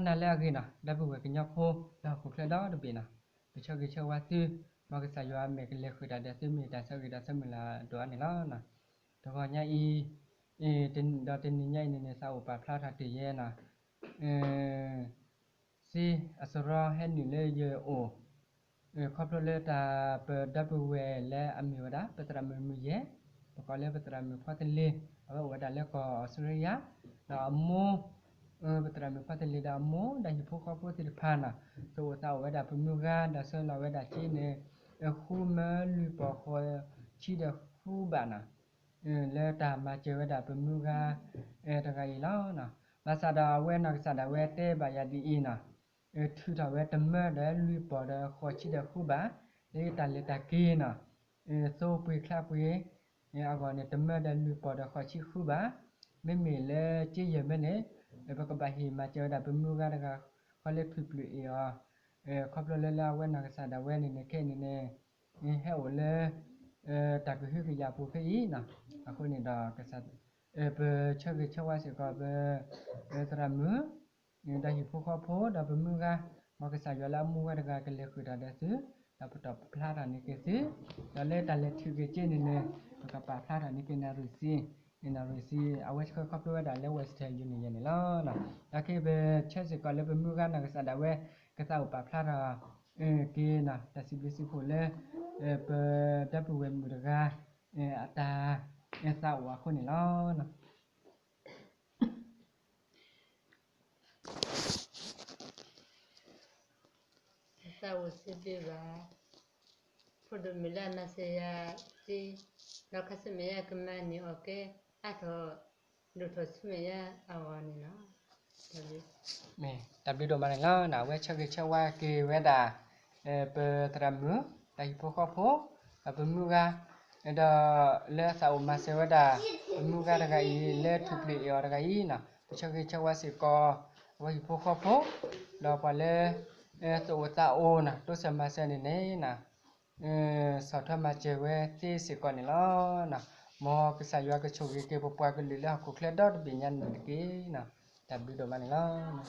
နၤလၢအဂ့ၤနီၤ, ဒီပုၢ်ဝဲၢ်ကညီဖိ လၢဟီၣ်ခိၣ်ချၢဒီတဘ့ၣ်နီၤ, ပဆၢဂ့ၤဆၢဝါသု, မ်ကစၢ်ယွၤမဲာ်ကလဲၤဃုာ်တၢ်ဒီးသုမ့ၢ်တၢ်ဆၢဂ့ၤဒီးဆၢမုၢ်လၢ်ဒိၣ်အါန့ၣ်လီၤ. တဂီၤညါအံၤ, ဒီးတနံၤညါအံၤန့ၣ်န့ၣ် သးအိၣ်ပာ်ဖျါထီၣ်တ့ၢ်ယဲနီၤ, စ့အစရီဟဲနုာ်လၢယအိၣ် ခီဖျိလၢတၢ်ပဒီပုၢ်ဝဲၢ်လၢအမ့ၢ်ဝဲဒၣ် ပသရၣ်မုၣ်မုၢ်ယဲၢ်, ပကိးလၢပသရၣ်မုၣ်ဖီသလ့, အဝဲအိၣ်ဝဲဒၣ်လၢကီၢ်အီစထြ့လယါ, ဒီးအမိၢ်, ပသရၣ်မုၣ်ဖီသလ့ဒီးအမိၢ် ဒီးဟံၣ်ဖိဃီဖိသ့ၣ်တဖၣ်နီၤ, သူၣ်အိၣ်သးအိၣ်ဝဲဒၣ်ပမုၢ်ဂၤ ဒီးဆှၢလီၤဝဲဒၣ်စ့န့ၣ် ဃုမၢလွံၢ်ပီၢ်ဃိးဆံဒီးဃုဘးနီၤ, လၢတၢ်မၤစၢၤဝဲဒၣ်ပမုၢ်ဂၤ တဂၤအံၤလီၤ. ဘၣ်ဆၣ်ဒီးအဝဲနီၢ်ကစၢ်ဒၣ်ဝဲတဲဘၣ်ယၤဒ်အံၤနီၤ, ထုးထီၣ်ဝဲတမၢဒီးလွံၢ်ပီၢ်ဒီးဃိးဆံဒီးဃုဘး, လၢတၢ်လဲၤတၢ်က့ၤနီၤ, သိပှ့ၤချါပှ့ၤအဂီၢ်န့ၣ် တမၢဒီးလွံၢ်ပီၢ်ဒီးဃိးဆံဃုဘး, မ့မ့ၢ်လၢစ့ယဲၢ်မၢန့ၣ် ပကဘၣ်ဟ့ၣ်မၤစၢၤဝဲဒၣ်ပမုၢ်ဂၤတဂၤ ခီလၢထုးပျုၢ်အ့ၣ်အီၤ, ခီဖျိလၢလၢအဝဲနီၢ်ကစၢ်ဒၣ်ဝဲန့ၣ်န့ၣ် ခဲအံၤန့ၣ်န့ၣ် ဟဲအိၣ်လၢ တၢ်ကဟုကယာ်ပူၤဖဲအံၤနီၤ, အဃိန့ၣ်ဒီး ပဆၢဂ့ၤဆၢဝါစ့ၢ်ကီး ပသရၣ်မုၣ် ဒီးဟံၣ်ဖိဃီဖိ ဒီးပမုၢ်ဂၤ, မ်ကစၢ်ယွၤလၢအမူဝဲတဂၤကလဲၤဃုာ်တၢ်ဒီးသု, ဒီးပတီၢ်ပဖျါထီၣ်န့ၢ်က့ၤသု, ဒီးလၢတၢ်လဲၤထုးက့ၤစ့န့ၣ်န့ၣ် ပကပာ်ဖျါထီၣ်န့ၢ်က့ၤနၣ်ရံၣ်ဆံ, နၣ်ရံၣ်ဆံ အဝဲဆှၢခီဖျိဝဲဒၣ်လၢ Western Union န့ၣ်လီၤ. ဒီးခဲအံၤပဆၢစ့ၢ်ကီးလၢပမုၢ်ဂၤနီၢ်ကစၢ်ဒၣ်ဝဲ ကသးအိၣ်ပာ်ဖျါထီၣ် က့ၤနီၤ တၢ်စံးဘျုးစံးဖှိၣ်လၢ ပဒီပုၢ်ဝဲၢ်မုၣ်တဂၤ အတၢ်သးအိၣ်အဃိန့ၣ်လီၤ. သးအိၣ်စံးဘျုးဘၣ် ဖိဒိၣ်မုၣ်လၢအမၤစၢၤယၤစ့, ဒီးခါဆူမဲာ်ညါကမၤန့ၢ်အီၤကဲ အါထီၣ် ဒိၣ်ထီၣ်ဆူမဲာ်ညါအဂီၢ်န့ၣ်လီၤ. မ့ၢ်တၢ်ဘျုးဒိၣ်မးန့ၣ်လီၤ. အဝဲဆၢဂ့ၤဆၢဝါက့ၤဝဲဒၣ် ပသရၣ်မုၣ် ဒီးဟံၣ်ဖိဃီဖိ ဒီးပမုၢ်ဂၤ ဒီးလၢအသးအိၣ်မၤစၢၤဝဲဒၣ် ပမုၢ်ဂၤတဂၤအံၤ လၢထုးပျုၢ်အ့ၣ်အီၤတဂၤအံၤနီၤ, ပဆၢဂ့ၤဆၢဝါစ့ၢ်ကီး အဝဲဟံၣ်ဖိဃီဖိ ဒီးပှၤလၢ သူၣ်အိၣ်သးအိၣ်နီၤ တိစၢၤမၤစၢၤန့ၣ်န့ၣ် ဆီၣ်ထွဲမၤစၢၤဝဲသ့စ့ၢ်ကီးန့ၣ်လီၤ. မ်ကစၢ်ယွၤကဆိၣ်ဂ့ၤက့ၤပပှၤကလုာ်လၢဟီၣ်ခိၣ်ချၢဒီတဘ့ၣ်ညါန့ၣ်တက့ၢ်. တၢ်ဘျုးဒိၣ်မးန့ၣ်လီၤ.